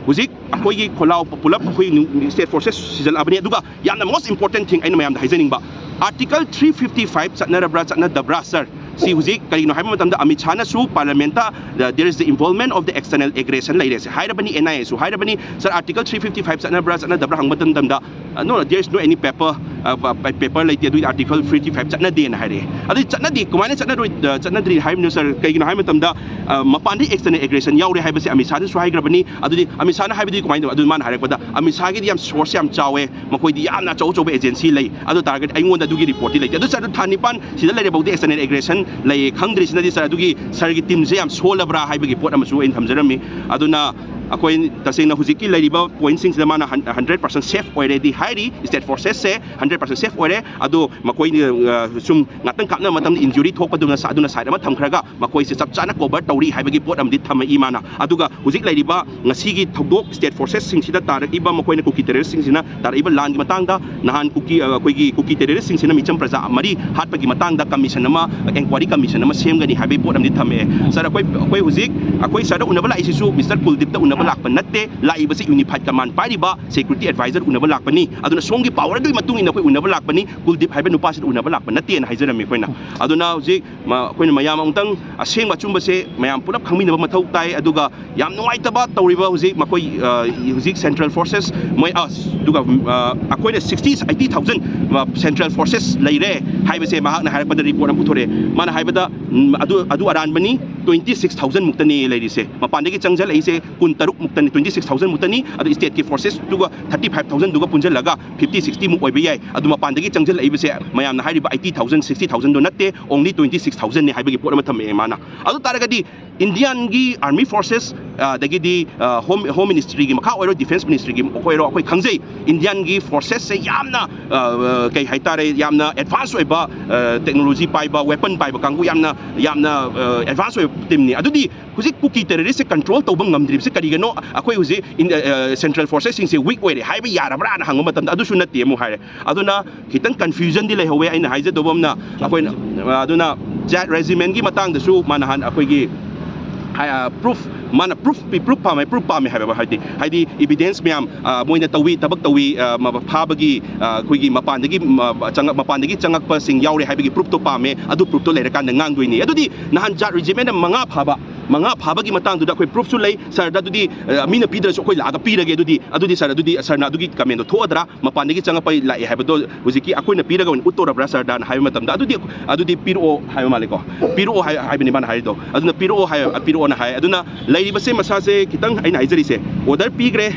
ꯍꯧꯖꯤꯛ ꯑꯩꯈꯣꯏꯒꯤ ꯈꯣꯜꯂꯥꯎ ꯄꯨꯂꯞ ꯑꯩꯈꯣꯏ ꯅ꯭ꯌꯨ-, ꯁ꯭ꯇꯦꯠ ꯐꯣꯔꯁꯦꯁ ꯁꯤꯖꯜꯂꯛꯑꯕꯅꯤ꯫ ꯑꯗꯨꯒ ꯌꯥꯝꯅ most important thing ꯑꯩꯅ ꯃꯌꯥꯝꯗ ꯍꯥꯏꯖꯅꯤꯡꯕ, Article three fifty five ꯆꯠꯅꯔꯕ꯭ꯔꯥ ꯆꯠꯅꯗꯕ꯭ꯔꯥ, ꯁꯥꯔ? ꯁꯤ ꯍꯧꯖꯤꯛ ꯀꯔꯤꯒꯤꯅꯣ ꯍꯥꯏꯕ ꯃꯇꯝꯗ Amit ꯁꯥꯍꯅꯁꯨ ꯄꯥꯔꯂꯤꯌꯥꯃꯦꯟꯠꯇ, "There is the involvement of the external aggression" ꯂꯩꯔꯦ ꯁꯤ ꯍꯥꯏꯔꯕꯅꯤ, ꯑꯦꯟ ꯑꯥꯏ ꯑꯦꯁꯨ ꯍꯥꯏꯔꯕꯅꯤ꯫ ꯁꯥꯔ, Article three fifty five ꯆꯠꯅꯕ꯭ꯔꯥ ꯆꯠꯅꯗꯕ꯭ꯔꯥ ꯍꯪꯕ ꯃꯇꯝꯗ, "Uh, no, there is no any paper, uh, pa-, pa-, paper ꯂꯩꯇꯦ, ꯑꯗꯨꯒꯤ Article three fifty five ꯆꯠꯅꯗꯦꯅ" ꯍꯥꯏꯔꯛꯑꯦ꯫ ꯑꯗꯨꯗꯤ ꯆꯠꯅꯗꯦ, ꯀꯃꯥꯏꯅ ꯆꯠꯅꯔꯣꯏ-, ꯑ, ꯆꯠꯅꯗ꯭ꯔꯤ ꯍꯥꯏꯕꯅꯣ ꯁꯥꯔ? ꯀꯩꯒꯤꯅꯣ ꯍꯥꯏꯕ ꯃꯇꯝꯗ, ꯑ, ꯃꯄꯥꯟꯗꯒꯤ external aggression ꯌꯥꯎꯔꯦ ꯍꯥꯏꯕꯁꯦ ꯑꯃꯤꯠ ꯁꯥꯍꯅꯁꯨ ꯍꯥꯏꯈ꯭ꯔꯕꯅꯤ꯫ ꯑꯗꯨꯗꯤ ꯑꯃꯤꯠ ꯁꯥꯍꯅ ꯍꯥꯏꯕꯗꯤ ꯀꯃꯥꯏꯅ ꯇꯧꯕ? ꯑꯗꯨ ꯃꯥꯅ ꯍꯥꯏꯔꯛꯄꯗ, ꯑꯃꯤꯠ ꯁꯥꯍꯒꯤꯗꯤ ꯌꯥꯝ ꯁꯣꯔꯁ ꯌꯥꯝ ꯆꯥꯎꯋꯦ, ꯃꯈꯣꯏꯗꯤ ꯌꯥꯝꯅ ꯑꯆꯧ ꯑꯆꯧꯕ ꯑꯦꯖꯦꯟꯁꯤ ꯂꯩ꯫ ꯑꯗꯨ ꯇꯥꯔꯒꯗꯤ ꯑꯩꯉꯣꯟꯗ ꯑꯗꯨꯒꯤ ꯔꯤꯄꯣꯔꯠꯇꯤ ꯂꯩꯇꯦ꯫ ꯑꯗꯨ ꯁꯥꯔ, ꯑꯗꯨ ꯊꯥ ꯅꯤꯄꯥꯟ ꯁꯤꯗ ꯂꯩꯔꯐꯥꯎꯗꯤ external aggression ꯂꯩꯌꯦ ꯈꯪꯗ꯭ꯔꯤꯁꯤꯅꯗꯤ ꯁꯥꯔ, ꯑꯗꯨꯒꯤ ꯁꯥꯔꯒꯤ ꯇꯤꯝꯁꯦ ꯌꯥꯝ ꯁꯣꯜꯂꯕ꯭ꯔꯥ ꯍꯥꯏꯕꯒꯤ ꯄꯣꯠ ꯑꯃꯁꯨ ꯑꯩꯅ ꯊꯝꯖꯔꯝꯃꯤ꯫ ꯑꯗꯨꯅ ꯑꯩꯈꯣꯏ ꯇꯁꯦꯡꯅ ꯍꯧꯖꯤꯛꯀꯤ ꯂꯩꯔꯤꯕ ꯄꯣꯏꯟꯠꯁꯤꯡꯁꯤꯗ ꯃꯥꯅ ꯍꯟꯗ꯭ꯔꯦꯠ ꯄꯥꯔꯁꯦꯟ ꯁꯦꯐ ꯑꯣꯏꯔꯦꯗꯤ ꯍꯥꯏꯔꯤ, ꯁ꯭ꯇꯦꯠ ꯐꯣꯔꯁꯦꯁꯁꯦ ꯍꯟꯗ꯭ꯔꯦꯠ ꯄꯥꯔꯁꯦꯟ ꯁꯦꯐ ꯑꯣꯏꯔꯦ꯫ ꯑꯗꯣ ꯃꯈꯣꯏꯅ, ꯑ, ꯁꯨꯝ ꯉꯥꯛꯇꯪ ꯀꯥꯞꯅꯕ ꯃꯇꯝꯗ ꯏꯟꯖꯨꯔꯤ ꯊꯣꯛꯄꯗꯨꯅ ꯁ-, ꯑꯗꯨꯅ ꯁꯥꯏꯠ ꯑꯃ ꯊꯝꯈ꯭ꯔꯒ ꯃꯈꯣꯏꯁꯦ ꯆꯞ ꯆꯥꯅ ꯀꯣꯚꯔ ꯇꯧꯔꯤ ꯍꯥꯏꯕꯒꯤ ꯄꯣꯠ ꯑꯃꯗꯤ ꯊꯝꯃꯛꯏ ꯃꯥꯅ꯫ ꯑꯗꯨꯒ ꯍꯧꯖꯤꯛ ꯂꯩꯔꯤꯕ ꯉꯁꯤꯒꯤ ꯊꯧꯗꯣꯛ, ꯁ꯭ꯇꯦꯠ ꯐꯣꯔꯁꯦꯁꯁꯤꯡꯁꯤꯗ ꯇꯥꯔꯛꯏꯕ, ꯃꯈꯣꯏꯅ ꯀꯨꯀꯤ ꯇꯦꯔꯣꯔꯤꯁꯁꯤꯡꯁꯤꯅ ꯇꯥꯔꯛꯏꯕ ꯂꯥꯟꯒꯤ ꯃꯇꯥꯡꯗ, ꯅꯍꯥꯟ ꯀꯨꯀꯤ, ꯑ, ꯑꯩꯈꯣꯏꯒꯤ ꯀꯨꯀꯤ ꯇꯦꯔꯣꯔꯤꯁꯁꯤꯡꯁꯤꯅ ꯃꯤꯆꯝ ꯄ꯭ꯔꯖꯥ ꯃꯔꯤ ꯍꯥꯠꯄꯒꯤ ꯃꯇꯥꯡꯗ ꯀꯃꯤꯁꯟ ꯑꯃ, ꯏꯟꯀ꯭ꯋꯥꯏꯔꯤ ꯀꯃꯤꯁꯟ ꯑꯃ ꯁꯦꯝꯒꯅꯤ ꯍꯥꯏꯕꯒꯤ ꯄꯣꯠ ꯑꯃꯗꯤ ꯊꯝꯃꯛꯑꯦ꯫ ꯁꯥꯔ, ꯑꯩꯈꯣꯏ, ꯑꯩꯈꯣꯏ ꯍꯧꯖꯤꯛ, ꯑꯩꯈꯣꯏ ꯁꯥꯔꯗ ꯎꯅꯕ ꯂꯥꯛꯏꯁꯤꯁꯨ ꯃꯤꯁꯇꯔ ꯀꯨꯜꯗꯤꯞꯇ ꯎꯅꯕ ꯂꯥꯛꯄ ꯅꯠꯇꯦ, ꯂꯥꯛꯏꯕꯁꯤ ꯌꯨꯅꯤꯐꯥꯏꯠ ꯀꯃꯥꯟ ꯄꯥꯏꯔꯤꯕ ꯁꯦꯀ꯭ꯌꯨꯔꯤꯇꯤ ꯑꯦꯗꯚꯥꯏꯖꯔ ꯎꯅꯕ ꯂꯥꯛꯄꯅꯤ, ꯑꯗꯨꯅ ꯁꯣꯝꯒꯤ ꯄꯥꯋꯔꯗꯨꯒꯤ ꯃꯇꯨꯡ ꯏꯟꯅ ꯑꯩꯈꯣꯏ ꯎꯅꯕ ꯂꯥꯛꯄꯅꯤ, ꯀꯨꯜꯗꯤꯞ ꯍꯥꯏꯕ ꯅꯨꯄꯥꯁꯤꯗ ꯎꯅꯕ ꯂꯥꯛꯄ ꯅꯠꯇꯦꯅ ꯍꯥꯏꯖꯔꯝꯃꯤ ꯑꯩꯈꯣꯏꯅ꯫ ꯑꯗꯨꯅ ꯍꯧꯖꯤꯛ ꯃ-, ꯑꯩꯈꯣꯏꯅ ꯃꯌꯥꯝ ꯑꯃꯨꯛꯇꯪ ꯑꯁꯦꯡꯕ ꯑꯆꯨꯝꯕꯁꯦ ꯃꯌꯥꯝ ꯄꯨꯂꯞ ꯈꯪꯃꯤꯟꯅꯕ ꯃꯊꯧ ꯇꯥꯏ꯫ ꯑꯗꯨꯒ ꯌꯥꯝ ꯅꯨꯡꯉꯥꯏꯇꯕ ꯇꯧꯔꯤꯕ ꯍꯧꯖꯤꯛ ꯃꯈꯣꯏ, ꯑ, ꯍꯧꯖꯤꯛ ꯁꯦꯟꯇ꯭ꯔꯦꯜ ꯐꯣꯔꯁꯦꯁ ꯃꯣꯏ, ꯑ, ꯑꯗꯨꯒ, ꯑ, ꯑꯩꯈꯣꯏꯅ ꯁꯤꯛꯁꯇꯤ, ꯑꯩꯠꯇꯤ ꯊꯥꯎꯖꯟ, ꯑ, ꯁꯦꯟꯇ꯭ꯔꯦꯜ ꯐꯣꯔꯁꯦꯁ ꯂꯩꯔꯦ ꯍꯥꯏꯕꯁꯦ ꯃꯍꯥꯛꯅ ꯍꯥꯏꯔꯛꯄꯗ ꯔꯤꯄꯣꯔꯠ ꯑꯃ ꯄꯨꯊꯣꯔꯛꯑꯦ꯫ ꯃꯥꯅ ꯍꯥꯏꯕꯗ, ꯎꯝ, ꯑꯗꯨ, ꯑꯗꯨ ꯑꯔꯥꯟꯕꯅꯤ, ꯇ꯭ꯋꯦꯟꯇꯤ ꯁꯤꯛꯁ ꯊꯥꯎꯖꯟ ꯃꯨꯛꯇꯅꯤ ꯂꯩꯔꯤꯁꯦ꯫ ꯃꯄꯥꯟꯗꯒꯤ ꯆꯪꯁꯤꯜꯂꯛꯏꯁꯦ ꯀꯨꯟ ꯇꯔꯨꯛ ꯃꯨꯛꯇꯅꯤ, ꯇ꯭ꯋꯦꯟꯇꯤ ꯁꯤꯛꯁ ꯊꯥꯎꯖꯟ ꯃꯨꯛꯇꯅꯤ꯫ ꯑꯗꯨ ꯁ꯭ꯇꯦꯠꯀꯤ ꯐꯣꯔꯁꯦꯁꯇꯨꯒ ꯊꯥꯔꯇꯤ ꯐꯥꯏꯚ ꯊꯥꯎꯖꯟꯗꯨꯒ ꯄꯨꯟꯁꯤꯜꯂꯒ ꯐꯤꯐꯇꯤ ꯁꯤꯛꯁꯇꯤ ꯃꯨꯛ ꯑꯣꯏꯕ ꯌꯥꯏ꯫ ꯑꯗꯨ ꯃꯄꯥꯟꯗꯒꯤ ꯆꯪꯁꯤꯜꯂꯛꯏꯕꯁꯦ ꯃꯌꯥꯝꯅ ꯍꯥꯏꯔꯤꯕ ꯑꯩꯠꯇꯤ ꯊꯥꯎꯖꯟ, ꯁꯤꯛꯁꯇꯤ ꯊꯥꯎꯖꯟꯗꯣ ꯅꯠꯇꯦ, only ꯇ꯭ꯋꯦꯟꯇꯤ ꯁꯤꯛꯁ ꯊꯥꯎꯖꯟꯅꯤ ꯍꯥꯏꯕꯒꯤ ꯄꯣꯠ ꯑꯃ ꯊꯝꯃꯛꯑꯦ ꯃꯥꯅ꯫ ꯑꯗꯨ ꯇꯥꯔꯒꯗꯤ ꯏꯟꯗꯤꯌꯥꯟꯒꯤ ꯑꯥꯔꯃꯤ ꯐꯣꯔꯁꯦꯁ, ꯑ, ꯑꯗꯒꯤꯗꯤ, ꯑ, ꯍꯣꯝ, ꯍꯣꯝ ꯃꯤꯅꯤꯁꯇ꯭ꯔꯤꯒꯤ ꯃꯈꯥ ꯑꯣꯏꯔꯣ, ꯗꯤꯐꯦꯟꯁ ꯃꯤꯅꯤꯁꯇ꯭ꯔꯤꯒꯤ ꯑꯣꯏꯔꯣ, ꯑꯩꯈꯣꯏ ꯈꯪꯖꯩ ꯏꯟꯗꯤꯌꯥꯟꯒꯤ ꯐꯣꯔꯁꯦꯁꯁꯦ ꯌꯥꯝꯅ, ꯑ, ꯑ, ꯀꯩ ꯍꯥꯏꯇꯥꯔꯦ, ꯌꯥꯝꯅ ꯑꯦꯗꯚꯥꯟꯁ ꯑꯣꯏꯕ, ꯑ, ꯇꯦꯛꯅꯣꯂꯣꯖꯤ ꯄꯥꯏꯕ, ꯋꯦꯄꯟ ꯄꯥꯏꯕ ꯀꯥꯡꯕꯨ ꯌꯥꯝꯅ, ꯌꯥꯝꯅ, ꯑ, ꯑꯦꯗꯚꯥꯟꯁ ꯑꯣꯏꯕ ꯇꯤꯝꯅꯤ꯫ ꯑꯗꯨꯗꯤ ꯍꯧꯖꯤꯛ ꯀꯨꯀꯤ ꯇꯦꯔꯣꯔꯤꯁꯁꯦ ꯀꯟꯇ꯭ꯔꯣꯜ ꯇꯧꯕ ꯉꯝꯗ꯭ꯔꯤꯕꯁꯦ ꯀꯔꯤꯒꯤꯅꯣ? ꯑꯩꯈꯣꯏ ꯍꯧꯖꯤꯛ ꯏꯟ-, ꯑ, ꯑ, ꯁꯦꯟꯇ꯭ꯔꯦꯜ ꯐꯣꯔꯁꯦꯁꯁꯤꯡꯁꯦ ꯋꯤꯛ ꯑꯣꯏꯔꯦ ꯍꯥꯏꯕ ꯌꯥꯔꯕ꯭ꯔꯥꯅ ꯍꯪꯕ ꯃꯇꯝꯗ ꯑꯗꯨꯁꯨ ꯅꯠꯇꯦ ꯑꯃꯨꯛ ꯍꯥꯏꯔꯦ꯫ ꯑꯗꯨꯅ ꯈꯤꯇꯪ ꯀꯟꯐ꯭ꯌꯨꯖꯟꯗꯤ ꯂꯩꯍꯧꯋꯦ꯫ ꯑꯩꯅ ꯍꯥꯏꯖꯗꯧꯕ ꯑꯃꯅ, ꯑꯩꯈꯣꯏꯅ, ꯑꯗꯨꯅ ꯖꯥꯠ ꯔꯦꯖꯤꯃꯦꯟꯒꯤ ꯃꯇꯥꯡꯗꯁꯨ ꯃꯥ ꯅꯍꯥꯟ ꯑꯩꯈꯣꯏꯒꯤ ꯍꯥꯏ-, ꯑ, ꯄ꯭ꯔꯨꯐ, ꯃꯥꯅ ꯄ꯭ꯔꯨꯐ ꯄꯤ-, ꯄ꯭ꯔꯨꯐ ꯄꯥꯝꯃꯦ, ꯄ꯭ꯔꯨꯐ ꯄꯥꯝꯃꯦ ꯍꯥꯏꯕ, ꯍꯥꯏꯗꯤ, ꯍꯥꯏꯗꯤ ꯏꯕꯤꯗꯦꯟꯁ ꯃꯌꯥꯝ, ꯑ, ꯃꯣꯏꯅ ꯇꯧꯋꯤ, ꯊꯕꯛ ꯇꯧꯋꯤ, ꯑ, ꯃ-, ꯐꯥꯕꯒꯤ, ꯑ, ꯑꯩꯈꯣꯏꯒꯤ ꯃꯄꯥꯟꯗꯒꯤ, ꯃ-, ꯆꯪꯉꯛ-, ꯃꯄꯥꯟꯗꯒꯤ ꯆꯪꯉꯛꯄꯁꯤꯡ ꯌꯥꯎꯔꯦ ꯍꯥꯏꯕꯒꯤ ꯄ꯭ꯔꯨꯐꯇꯣ ꯄꯥꯝꯃꯦ꯫ ꯑꯗꯨ ꯄ꯭ꯔꯨꯐꯇꯣ ꯂꯩꯔꯀꯥꯟꯗ ꯉꯥꯡꯗꯣꯏꯅꯤ꯫ ꯑꯗꯨꯗꯤ ꯅꯍꯥꯟ ꯖꯥꯠ ꯔꯦꯖꯤꯃꯦꯟ ꯃꯉꯥ ꯐꯥꯕ, ꯃꯉꯥ ꯐꯥꯕꯒꯤ ꯃꯇꯥꯡꯗꯨꯗ ꯑꯩꯈꯣꯏ ꯄ꯭ꯔꯨꯐꯁꯨ ꯂꯩ꯫ ꯁꯥꯔꯗ ꯑꯗꯨꯗꯤ, ꯑ, ꯃꯤꯅ ꯄꯤꯗ꯭ꯔꯁꯨ ꯑꯩꯈꯣꯏ ꯂꯥꯛꯑꯒ ꯄꯤꯔꯒꯦ꯫ ꯑꯗꯨꯗꯤ, ꯑꯗꯨꯗꯤ ꯁꯥꯔ, ꯑꯗꯨꯗꯤ ꯁꯥꯔꯅ ꯑꯗꯨꯒꯤ ꯀꯃꯦꯟꯗꯣ ꯊꯣꯛꯑꯗ꯭ꯔꯥ? ꯃꯄꯥꯟꯗꯒꯤ ꯆꯪꯉꯛꯄ ꯂꯥꯛꯑꯦ ꯍꯥꯏꯕꯗꯣ ꯍꯧꯖꯤꯛꯀꯤ ꯑꯩꯈꯣꯏꯅ ꯄꯤꯔꯒ ꯑꯣꯏꯅ ꯎꯠꯇꯣꯔꯕ꯭ꯔꯥ ꯁꯥꯔꯗꯅ ꯍꯥꯏꯕ ꯃꯇꯝꯗ, ꯑꯗꯨꯗꯤ, ꯑꯗꯨꯗꯤ ꯄꯤꯔꯛꯑꯣ ꯍꯥꯏꯕ ꯃꯥꯜꯂꯦꯀꯣ꯫ ꯄꯤꯔꯛꯑꯣ ꯍꯥꯏ-, ꯍꯥꯏꯕꯅꯤ ꯃꯥꯅ ꯍꯥꯏꯔꯤꯗꯣ꯫ ꯑꯗꯨꯅ ꯄꯤꯔꯛꯑꯣ ꯍꯥꯏ-, ꯄꯤꯔꯛꯑꯣꯅ ꯍꯥꯏ꯫ ꯑꯗꯨꯅ ꯂꯩꯔꯤꯕꯁꯦ ꯃꯁꯥꯁꯦ ꯈꯤꯇꯪ ꯑꯩꯅ ꯍꯥꯏꯖꯔꯤꯁꯦ, ꯑꯣꯔꯗꯔ ꯄꯤꯈ꯭ꯔꯦ,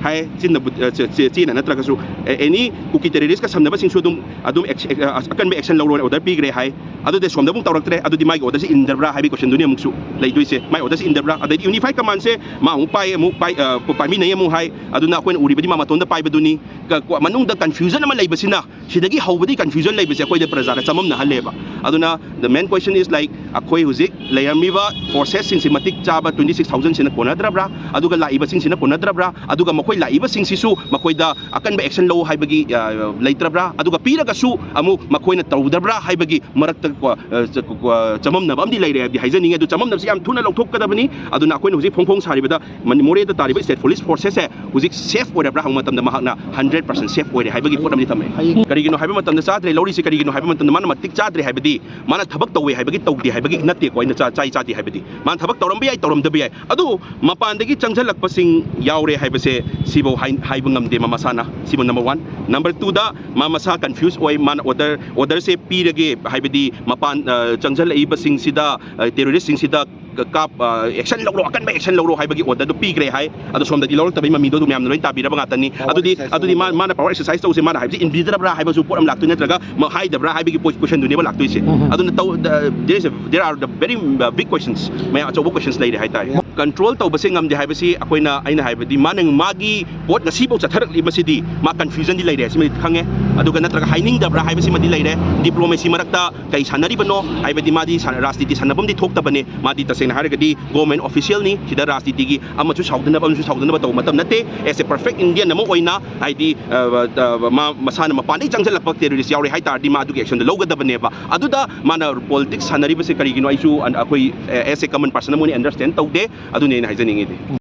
ꯍꯥꯏ꯫ ꯆꯤꯟꯅ ꯕꯨ-, ꯑ, ꯆꯦ-, ꯆꯦ-, ꯆꯦꯅ ꯅꯠꯇ꯭ꯔꯒꯁꯨ, ꯑꯦ-, any Kuki terrorist ꯀ ꯁꯝꯅꯕꯁꯤꯡꯁꯨ ꯑꯗꯨꯝ, ꯑꯗꯨꯝ ꯑꯦꯛꯁ-, ꯑꯦꯛ-, ꯑ, ꯑꯀꯟꯕ action ꯂꯧꯔꯣꯅ order ꯄꯤꯈ꯭ꯔꯦ ꯍꯥꯏ꯫ ꯑꯗꯨꯗꯤ ꯁꯣꯝꯗ ꯑꯃꯨꯛ ꯇꯧꯔꯛꯇ꯭ꯔꯦ, ꯑꯗꯨꯗꯤ ꯃꯥꯒꯤ order ꯁꯤ ꯏꯟꯗꯕ꯭ꯔꯥ ꯍꯥꯏꯕꯒꯤ question ꯗꯨꯅꯤ ꯑꯃꯨꯛꯁꯨ ꯂꯩꯗꯣꯏꯁꯦ꯫ ꯃꯥꯏ order ꯁꯤ ꯏꯟꯗꯕ꯭ꯔꯥ? ꯑꯗꯩꯗꯤ unified command ꯁꯦ ꯃꯥ ꯑꯃꯨꯛ ꯄꯥꯏ, ꯑꯃꯨꯛ ꯄꯥꯏ-, ꯑ, ꯄꯥꯏꯃꯤꯟꯅꯩ ꯑꯃꯨꯛ ꯍꯥꯏ꯫ ꯑꯗꯨꯅ ꯑꯩꯈꯣꯏꯅ ꯎꯔꯤꯕꯗꯤ ꯃꯥ ꯃꯇꯣꯝꯗ ꯄꯥꯏꯕꯗꯨꯅꯤ꯫ ꯀ-, ꯀꯣ-, ꯃꯅꯨꯡꯗ confusion ꯑꯃ ꯂꯩꯕꯁꯤꯅ, ꯁꯤꯗꯒꯤ ꯍꯧꯕꯗꯒꯤ confusion ꯂꯩꯕꯁꯦ ꯑꯩꯈꯣꯏꯗ ꯄ꯭ꯔꯖꯥꯗ ꯆꯃꯝꯅꯍꯜꯂꯦꯕ꯫ ꯑꯗꯨꯅ the main question is, like, ꯑꯩꯈꯣꯏ ꯍꯧꯖꯤꯛ ꯂꯩꯔꯝꯃꯤꯕ forces ꯁꯤꯡꯁꯤ ꯃꯇꯤꯛ ꯆꯥꯕ twenty six thousand ꯁꯤꯅ ꯀꯣꯟꯅꯗ꯭ꯔꯕ꯭ꯔꯥ? ꯑꯗꯨꯒ ꯂꯥꯛꯏꯕꯁꯤꯡꯁꯤꯅ ꯀꯣꯟꯅꯗ꯭ꯔꯕ꯭ꯔꯥ? ꯑꯗꯨꯒ ꯃꯈꯣꯏ ꯂꯥꯛꯏꯕꯁꯤꯡꯁꯤꯁꯨ ꯃꯈꯣꯏꯗ ꯑꯀꯟꯕ action ꯂꯧ ꯍꯥꯏꯕꯒꯤ, ꯑ, ꯂꯩꯇ꯭ꯔꯕ꯭ꯔꯥ? ꯑꯗꯨꯒ ꯄꯤꯔꯒꯁꯨ ꯑꯃꯨꯛ ꯃꯈꯣꯏꯅ ꯇꯧꯗꯕ꯭ꯔꯥ ꯍꯥꯏꯕꯒꯤ ꯃꯔꯛꯇ ꯀꯣ, ꯑ, ꯆ-, ꯀꯣ, ꯆꯃꯝꯅꯕ ꯑꯃꯗꯤ ꯂꯩꯔꯦ ꯍꯥꯏꯕꯗꯤ ꯍꯥꯏꯖꯅꯤꯡꯉꯤ꯫ ꯑꯗꯨ ꯆꯃꯝꯅꯕꯁꯤ ꯌꯥꯝ ꯊꯨꯅ ꯂꯧꯊꯣꯛꯀꯗꯕꯅꯤ꯫ ꯑꯗꯨꯅ ꯑꯩꯈꯣꯏꯅ ꯍꯧꯖꯤꯛ ꯐꯣꯡ ꯐꯣꯡ ꯁꯥꯔꯤꯕꯗ ꯃꯅꯤ-, ꯃꯣꯔꯦꯗ ꯇꯥꯔꯤꯕ state police forces ꯁꯦ ꯍꯧꯖꯤꯛ safe ꯑꯣꯏꯔꯕ꯭ꯔꯥ ꯍꯪꯕ ꯃꯇꯝꯗ ꯃꯍꯥꯛꯅ hundred percent safe ꯑꯣꯏꯔꯦ ꯍꯥꯏꯕꯒꯤ ꯄꯣꯠ ꯑꯃꯗꯤ ꯊꯝꯃꯛꯑꯦ꯫ ꯀꯔꯤꯒꯤꯅꯣ ꯍꯥꯏꯕ ꯃꯇꯝꯗ ꯆꯥꯗ꯭ꯔꯦ ꯂꯧꯔꯤꯁꯦ, ꯀꯔꯤꯒꯤꯅꯣ ꯍꯥꯏꯕ ꯃꯇꯝꯗ ꯃꯥꯅ ꯃꯇꯤꯛ ꯆꯥꯗ꯭ꯔꯦ ꯍꯥꯏꯕꯗꯤ ꯃꯥꯅ ꯊꯕꯛ ꯇꯧꯋꯦ ꯍꯥꯏꯕꯒꯤ, ꯇꯧꯗꯦ ꯍꯥꯏꯕꯒꯤ ꯅꯠꯇꯦꯀꯣ꯫ ꯑꯩꯅ ꯆꯥ-, ꯆꯥꯏ ꯆꯥꯗꯦ ꯍꯥꯏꯕꯗꯤ ꯃꯥꯅ ꯊꯕꯛ ꯇꯧꯔꯝꯕ ꯌꯥꯏ, ꯇꯧꯔꯝꯗꯕ ꯌꯥꯏ꯫ ꯑꯗꯨ ꯃꯄꯥꯟꯗꯒꯤ ꯆꯪꯁꯤꯜꯂꯛꯄꯁꯤꯡ ꯌꯥꯎꯔꯦ ꯍꯥꯏꯕꯁꯦ ꯁꯤꯐꯧ ꯍꯥꯏ-, ꯍꯥꯏꯕ ꯉꯝꯗꯦ ꯃꯥ ꯃꯁꯥꯅ꯫ ꯁꯤꯃ number one꯫ Number two ꯗ ꯃꯥ ꯃꯁꯥ confuse ꯑꯣꯏ, ꯃꯥꯅ order, order ꯁꯦ ꯄꯤꯔꯒꯦ ꯍꯥꯏꯕꯗꯤ ꯃꯄꯥꯟ, ꯑ, ꯆꯪꯁꯤꯜꯂꯛꯏꯕꯁꯤꯡꯁꯤꯗ, ꯑ, terrorist ꯁꯤꯡꯁꯤꯗ ꯀ-, ꯀꯥꯞ-, ꯑ, action ꯂꯧꯔꯣ, ꯑꯀꯟꯕ action ꯂꯧꯔꯣ ꯍꯥꯏꯕꯒꯤ order ꯗꯨ ꯄꯤꯈ꯭ꯔꯦ ꯍꯥꯏ꯫ ꯑꯗꯣ ꯁꯣꯝꯗꯗꯤ ꯂꯧꯔꯛꯇꯕꯒꯤ ꯃꯃꯤꯗꯣ ꯑꯗꯨ ꯃꯌꯥꯝꯅ ꯂꯣꯏ ꯇꯥꯕꯤꯔꯕ ꯉꯥꯛꯇꯅꯤ꯫ Power ꯑꯗꯨꯗꯤ, exercise ꯑꯗꯨꯗꯤ ꯃꯥ-, ꯇꯧꯕ꯫ ꯃꯥꯅ power exercise ꯇꯧꯁꯦ ꯃꯥꯅ ꯍꯥꯏꯕꯁꯤ ꯏꯟꯕꯤꯗ꯭ꯔꯕ꯭ꯔꯥ ꯍꯥꯏꯕꯁꯨ ꯄꯣꯠ ꯑꯃ ꯂꯥꯛꯇꯣꯏ, ꯅꯠꯇ꯭ꯔꯒ ꯃꯥ ꯍꯥꯏꯗꯕ꯭ꯔꯥ ꯍꯥꯏꯕꯒꯤ ꯄꯣ-, question ꯗꯨꯅꯦꯕ ꯂꯥꯛꯇꯣꯏꯁꯦ꯫ ꯎꯝ꯫ ꯑꯗꯨꯅ ꯇꯧ-, the, there is a, there are the very, uh, big questions, ꯃꯌꯥꯝ ꯑꯆꯧꯕ questions ꯂꯩꯔꯦ ꯍꯥꯏꯇꯥꯔꯦ꯫ Control ꯇꯧꯕꯁꯦ ꯉꯝꯗꯦ ꯍꯥꯏꯕꯁꯤ ꯑꯩꯈꯣꯏꯅ, ꯑꯩꯅ ꯍꯥꯏꯕꯗꯤ ꯃꯥꯅ ꯃꯥꯒꯤ ꯄꯣꯠ ꯉꯁꯤꯐꯥꯎ ꯆꯠꯊꯔꯛꯂꯤꯕꯁꯤꯗꯤ ꯃꯥ confusion ꯗꯤ ꯂꯩꯔꯦ, ꯁꯤꯃꯗꯤ ꯈꯪꯉꯦ꯫ ꯑꯗꯨꯒ ꯅꯠꯇ꯭ꯔꯒ ꯍꯥꯏꯅꯤꯡꯗꯕ꯭ꯔꯥ ꯍꯥꯏꯕꯁꯤꯃꯗꯤ ꯂꯩꯔꯦ꯫ Diplomacy ꯃꯔꯛꯇ ꯀꯩ ꯁꯥꯟꯅꯔꯤꯕꯅꯣ ꯍꯥꯏꯕꯗꯤ ꯃꯥꯗꯤ ꯁꯥꯟꯅ-, ꯔꯥꯖꯅꯤꯇꯤ ꯁꯥꯟꯅꯐꯝꯗꯤ ꯊꯣꯛꯇꯕꯅꯦ꯫ ꯃꯥꯗꯤ ꯇꯁꯦꯡꯅ ꯍꯥꯏꯔꯒꯗꯤ government official ꯅꯤ꯫ ꯁꯤꯗ ꯔꯥꯖꯅꯤꯇꯤꯒꯤ ꯑꯃꯁꯨ ꯁꯥꯎꯗꯅꯕ, ꯑꯃꯁꯨ ꯁꯥꯎꯗꯅꯕ ꯇꯧꯕ ꯃꯇꯝ ꯅꯠꯇꯦ꯫ As a perfect Indian ꯑꯃ ꯑꯣꯏꯅ, ꯍꯥꯏꯗꯤ, ꯑ, ꯑ, ꯃꯥ ꯃꯁꯥꯅ ꯃꯄꯥꯟꯗꯒꯤ ꯆꯪꯁꯤꯜꯂꯛꯄ terrorist ꯌꯥꯎꯔꯦ ꯍꯥꯏ ꯇꯥꯔꯗꯤ ꯃꯥ ꯑꯗꯨꯒꯤ action ꯗꯣ ꯂꯧꯒꯗꯕꯅꯦꯕ꯫ ꯑꯗꯨꯗ ꯃꯥꯅ politics ꯁꯥꯟꯅꯔꯤꯕꯁꯦ ꯀꯔꯤꯒꯤꯅꯣ ꯑꯩꯁꯨ ꯑꯟ-, ꯑꯩꯈꯣꯏ, ꯑ, as a common person ꯑꯃ ꯑꯣꯏꯅ understand ꯇꯧꯗꯦ꯫ ꯑꯗꯨꯅꯤ ꯑꯩꯅ ꯍꯥꯏꯖꯅꯤꯡꯉꯤꯗꯤ꯫